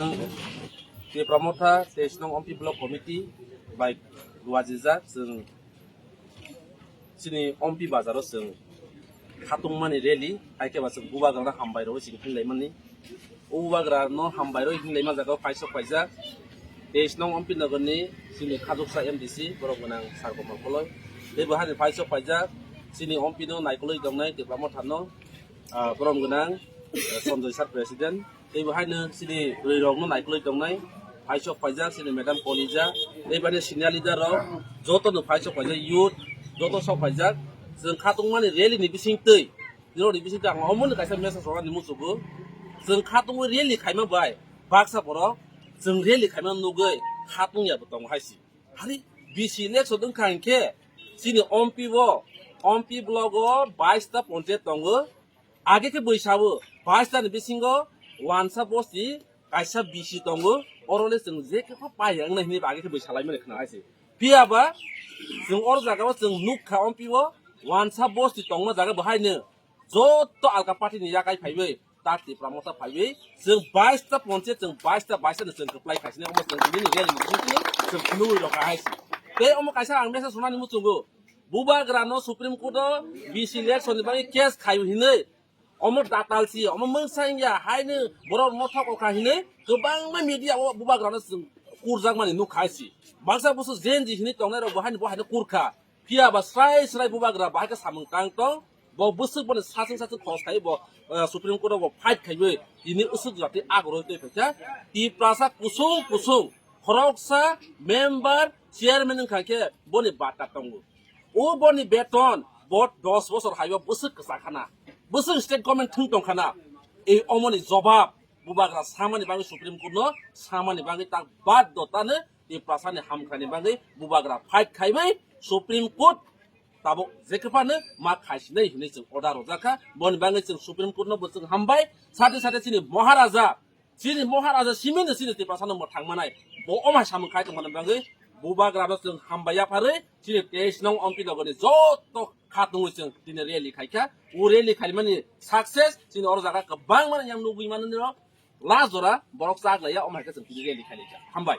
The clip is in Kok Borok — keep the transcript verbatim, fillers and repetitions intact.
Tipra Motha teis nong Ompi Block Committee bai luajijak chwng chini Ompi bazaro chwng khatungmani rally, hai khe ba chwng bubagrano hambai rwui chwng hinlaimani. O bubagrano hambai rwui hinlaima jagao phaisok paijak teis nong Ompi Nagarni chini khajoksa M D C borom gwnang Sar Komal Koloi. Tei bo hani phaisok paijak chini Ompi no naikolwi tongnai Tipra Mothano, ah, borom gwnang, eh, Sanjoy Sar President. Tei bo haino chini bwrwi rokno naikolwi tongnai, phaisok paijak chini Madam Konija, tei bani senior leader rok joto no phaisok paijak, youth joto sok paijak. Chwng khatungmani rally ni bising twi nirok ni bising twi ang omo ni kaisa message rwna ni muchungo. Chwng khatungwi rally khaima bai baksa borok chwng rally khaima nugwi khatung ya bo tongo hai si. Hari B C election wngkha hinkhe chini Ompi bo, Ompi block o bais ta ponchayat tongo. Age khe bwsao bais ta ni bisingo wansa bosti kaisa B C tongo. Oro le chwng je khe pho pai ya wngnai hinwi age khe bwsa lai mani khna hai se. Phiya ba chwng oro jaga o chwng nuk kha Ompi o wansa bosti tongma jaga bo haino joto alka party ni yakai phaiwi tak Tipra Motha phaiwi chwng bais ta ponchayat chwng bais ta bais ta ni chwng kwplai khaisini omo chwng bini rally ni bisingtwi chwng phunugwi rokha hai se. Tei omo kaisa ang message rwnani muchungo. Bubagrano Supreme Court o B C election ni bagwi case khaio hinwi omo datal si, omo mungsa wngya, haino borok no thok okha hinwi kwbangma media o bubagrano chwng kurjakmani nukha hai si. Baksa busu Gen Z hinwi tongnai rok bo haino bo haino kurkha. Phiya ba srai srai bubagra bahai khe samung tang tong, bo bwswk boni sachwng sachwng khorok khai bo, eh, Supreme Court o bo fight khaiwi tini usuk jati agoroi twi phaikha. Tiprasa kusung kusung khoroksa member chairman wngkha khe boni bata tongo. O boni beton bo dos bosor haiba bwswk kwchak khana, bwswk state government thwng tong khana. Ei omoni jobab bubagra samani bagwi Supreme Court no samani bagwi tak bad dotano Tiprasani hamkhrani bagwi bubagra fight khaibai Supreme Court tabuk jekhe phano ma khaisinai hinwi chwng order rwjakha. Boni bagwi chwng Supreme Court no bo chwng hambai, sate sate chini Maharaja chini Maharaja simino chini Tiprasano mwthang manai. Bo omai samung khai tongmani bagwi bubagrano chwng hambai yapharwi chini teis nong Ompi Nagarni joto khatungwi chwng tini rally khaikha. O rally khaimani success chini oro jaga kwbangmani yang nugwi manani rok last jora borok chaklaiya omo hai khe chwng tini rally khailaikha. Hambai.